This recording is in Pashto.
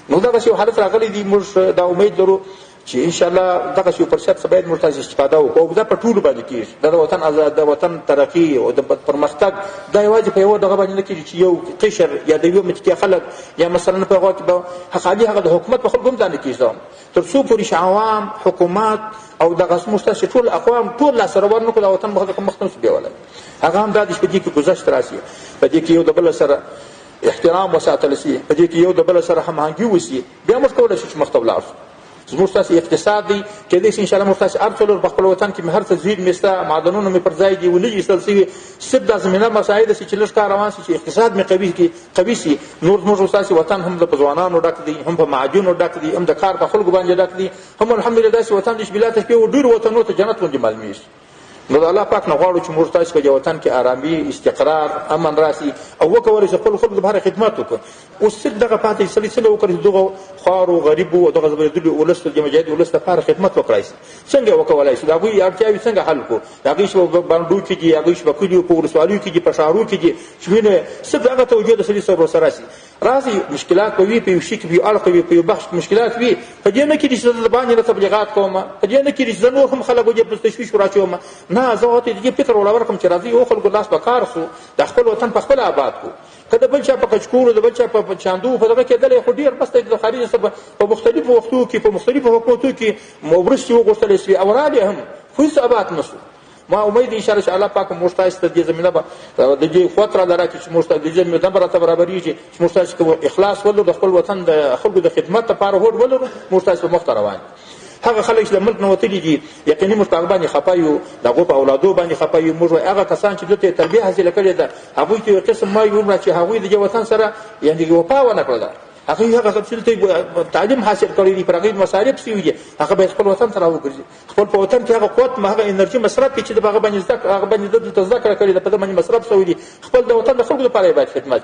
نو دغسې یو حالت راغلی دی. موږ دا امید لرو چې انشاءالله دغسې یو فرصت څخه باید موږ تاسې استفاده وکړو، او دا په ټولو باندې کېږي. دا د وطن ازاد، د وطن ترقي او د پرمختګ دا یوازې په یوه دغه باندې نه کېږي چې یو قشر یا د یوه منطقې خلک یا مثلا په هغه کې به خالي هغه د حکومت په خلکو هم دا نه کېږي. تر څو پورې چې عوام، حکومت او دغه موږ تاسې ټول اقوام ټول لاس سره ورنه کړو، دا وطن به مخ ته نشو بیولی. هغه هم دا دی چې په دې کې ګذشت راسي، په دې کې یو د بل سره احترام وساتل شي، په دې کې یو د بل سره هماهنګي وشي، بیا موږ کولی شو چې مخ ته ولاړ شو. زموږ تاسې اقتصاد دی، کېدای شي انشاءالله موږ تاسې هر څه لرو په خپل وطن کې، مې هر څه زیرمې شته، معدنونه مې پر ځای دي، ونه ایستل شوي، صرف دا زمینه مساعده شي چې لږ کار روان شي چې اقتصاد مې قوي شي. نور زموږ تاسې وطن هم په ځوانانو ډک دی، هم په معادنو ډک دی، هم د کار په خلکو باندې ډک دی، هم الحمدلله داسې وطن دی چې بلا تشبیه و ډېرو وطنو ته جنت غوندې معلومېږي. نو د الله پاک نه غواړو چې موږ تاسې په دې وطن کې آرامي، استقرار، امن راسي او وکولی شو خپلو خلکو لپاره خدمت وکړو. اوس صرف دغه پاتې چې سړی څنګه وکړي چې دغو خوارو، غریبو او دغه زبردلو ولس ته، د مجاهد ولس لپاره خدمت وکړای شي، څنګه یې وکولای شي؟ د هغوی اړتیاوې څنګه حل کړو؟ د هغوی چې په بانډو کې دي، هغوی چې په کلیو، په ولسوالیو کې دي، په ښارو کې دي، چې وینې صرف هغه توجه د سړي سره ورسره شي. راسي مشکلات به وي، په یو شي کې به یو اړخ وي، په یو بخش کې مشکلات وي، په دې نه کېږي چې زه د باندې نه تبلیغات کوم، په دې نه کېږي چې زه نور هم خلک ودې په تشویش وراچوم. نه، زه ورته د دې فکر ولا ورکړم چې راځئ یو خلکو لاس په کار شو، د خپل وطن په خپله آباد کړو. که د بل چا په کچکولو، د بل چا په چاندو په دغه کېدلی خو ډېر بس دی. د خارج څخه په مختلفو وختو کې، په مختلفو حکومتو کې مرستې وغوښتلی شوې او رالې هم، خو هېڅ آباد نه شو. ما امید دی انشاءالله چې الله پاک موږ تاسې ته دې زمینه به د دې قوت راله راکړي چې موږ ته د دې زمینه به راته برابرېږي چې موږ تاسې که اخلاص ولرو، د خپل وطن د خلکو د خدمت لپاره هوډ ولرو، موږ تاسې په مخ ته روان یو. هغه خلک چې د ملک نه وتلي دي، یقیني موږ په هغه باندې خفه یو، د هغو په اولادو باندې خفه یو. موږ وایو هغه کسان چې دلته یې تربیه حاصله کړې ده، هغوی ته یو قسم ما یو چې هغوی د دې وطن سره یعنې وفا ونه کړله، هغوی هغه چې دلته تعلیم حاصل کړی دی، پر هغوی مصارف شوي دي، هغه باید خپل وطن ته راوګرځي، خپل په وطن کې هغه قوت، هغه انرژي مصرف کړي چې د هغه باندې زده کړه، هغه باندې دلته زده کړه کړې ده، په ده باندې مصرف شوی دی، خپل د وطن د خلکو لپاره یې باید خدمت